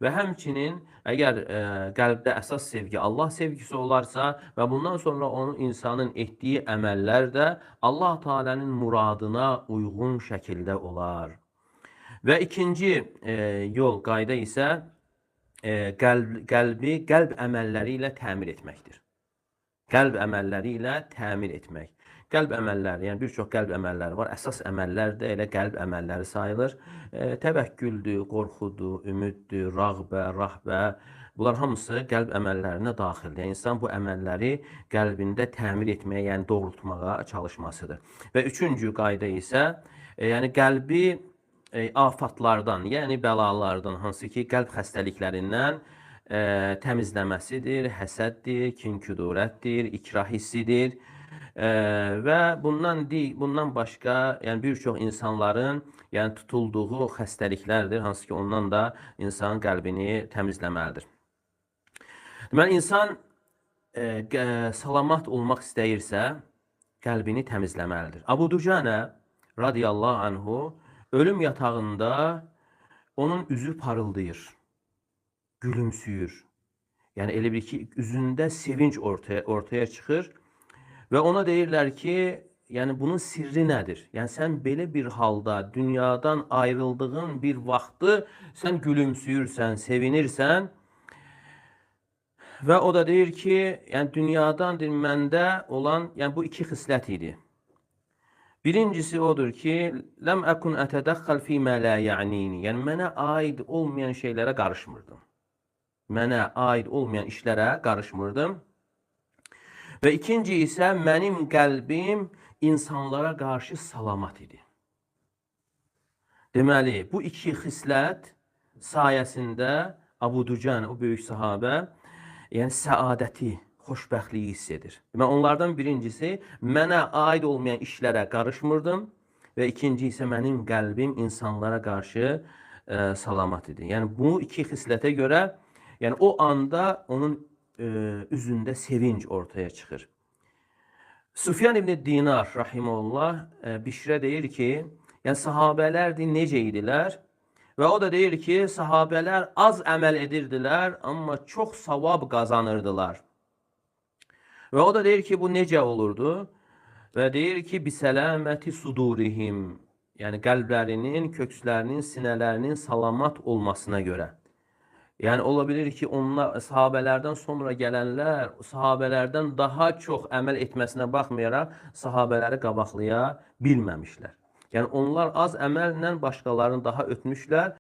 Və həmçinin əgər qəlbdə əsas sevgi Allah sevgisi olarsa və bundan sonra onun insanın etdiyi əməllər də Allah Teala'nın muradına uyğun şəkildə olar. Və ikinci yol, qayda isə qəlbi qəlb əməlləri ilə təmir etməkdir. Qəlb əməlləri ilə təmir etmək. Qəlb əməlləri, yəni bir çox qəlb əməlləri var. Əsas əməllər də elə qəlb əməlləri sayılır. Təvəkküldür, qorxudur, ümiddir, rağbə, rahbə. Bunlar hamısı qəlb əməllərinə daxildir. Yəni, insan bu əməlləri qəlbində təmir etməyə, yəni doğrultmağa çalışmasıdır. Və üçüncü qayda isə, yəni qəlbi afatlardan, yəni bəlalardan, hansı ki qəlb xəstəliklərindən təmizləməsidir, həsəddir, kin-küdurətdir, ikrah hissidir. Və bundan başqa, yəni bir çox insanların, yəni tutulduğu xəstəliklərdir, hansı ki ondan da insanın qəlbini təmizləməlidir. Deməli, insan salamat olmaq istəyirsə, qəlbini təmizləməlidir. Abu Ducanə radiyallahu anhu ölüm yatağında onun üzü parıldayır, gülümsüyür. Yəni elə bir ki, üzündə sevinç ortaya çıxır. Və ona deyirlər ki, yəni bunun sirri nədir? Yəni sən belə bir halda dünyadan ayrıldığın bir vaxtı sən gülümsüyürsən, sevinirsən. Və o da deyir ki, yəni dünyadan məndə olan, yəni bu iki xislət idi. Birincisi odur ki, ləm əkun ətədəxxəl fīmə lə ya'nini. Yəni mənə aid olmayan şeylərə qarışmırdım. Mənə aid olmayan işlərə qarışmırdım. Və ikinci isə mənim qəlbim insanlara qarşı salamat idi. Deməli, bu iki xislət sayəsində Abu Ducan, o böyük sahabə, yəni səadəti, xoşbəxtliyi hiss edir. Deməli, onlardan birincisi, mənə aid olmayan işlərə qarışmırdım və ikinci isə mənim qəlbim insanlara qarşı salamat idi. Yəni, bu iki xislətə görə, yəni o anda onun üzündə sevinc ortaya çıxır. Sufyan ibn Dinar rahimehullah Bişrə deyir ki, yəni sahabələr necə idilər? Və o da deyir ki, sahabələr az əməl edirdilər, amma çox savab qazanırdılar. Və o da deyir ki, bu necə olurdu? Və deyir ki, bisələməti sudurihim, yəni qəlblərinin, kökslərinin, sinələrinin salamat olmasına görə. Yəni, ola bilir ki, onlar, sahabələrdən sonra gələnlər sahabələrdən daha çox əməl etməsinə baxmayaraq sahabələri qabaqlaya bilməmişlər. Yəni, onlar az əməllə başqalarını daha ötmüşlər.